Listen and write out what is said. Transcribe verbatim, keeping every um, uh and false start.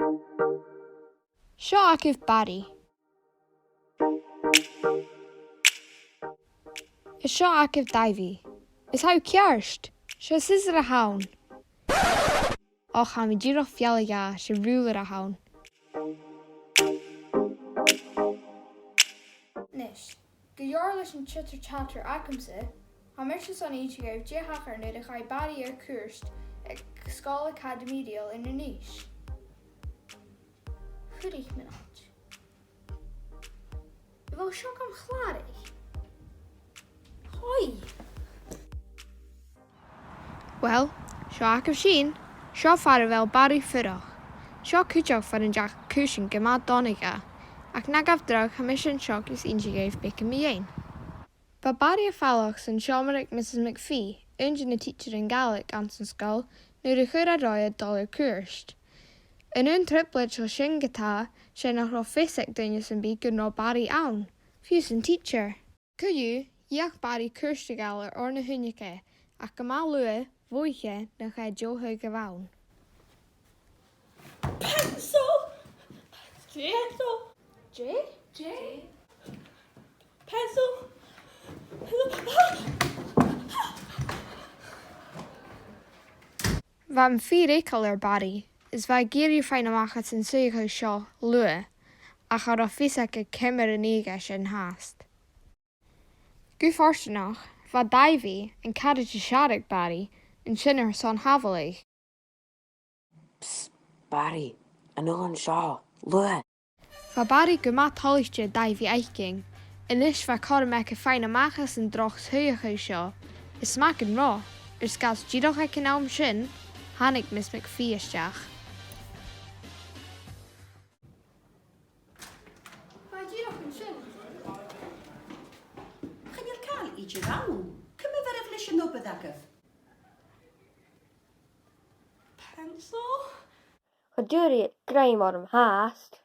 Seo agaibh Barry. Is seo agaibh Davy. Is tha thu ceart. 'S e siosar a th' ann. Och, tha mi dìreach fealla-dhà, 's e ruler a th' ann. A-nis, gu leòr leis an chitter chatter agamsa, tha mise airson innse dhuibh dè thachair nuair a chaidh Barry air cuairt aig Sgoil Acadamaidheal Inbhir Nis. Fuirich mionaid. A bheil seo gam chlàradh? Hoi! Uill, seo agaibh sin, seo far a bheil Barry a' fuireach. Seo cuideachd far an deach cùisean gu math dona dha, ach na gabh dragh, tha mise an seo gus innse dhuibh beagan mu dheidhinn. Bha Barry a' falach san seòmar aig Mrs McPhee, aon de na tidsearan Gàidhlig anns an sgoil, nuair a chuir e roimhe dol air cuairt. An aon trioblaid leis sin ge-tà, 's e nach robh fios aig duine sam bith gun robh Barry ann, fiù 's an tidsear. Co-dhiù, dh'fheuch Barry cuairt a ghabhail air Òran na h-Aoine aige, ach gu math luath, mhothaich e nach e deagh thuigse a bh' ann. Pencil! Pencil! Dè? Dè? Pencil! Bha am fìor eagal air Barry, is bha e ag iarraidh faighinn a-mach às an suidheachadh seo luath, ach cha robh fios aige ciamar a nì e sin fhathast. Gu fortanach, bha Davy, an caraid as fheàrr aig Barry, an sin airson sàbhaladh. Psst, Barry, a-null an seo, luath! Bha Barry gu math toilichte Davy fhaicinn. A-nis bha cothrom aige faighinn a-mach às an droch shuidheachadh seo. Is math gun robh, air sgàth 's dìreach aig an àm sin, thàinig Miss McPhee a-steach. Bha e dìreach an sin. Chan eil càil idir ann. Ciamar a bheir sibh leis an obair agaibh? Pencil? Cha d' fhuair iad grèim orm fhathast.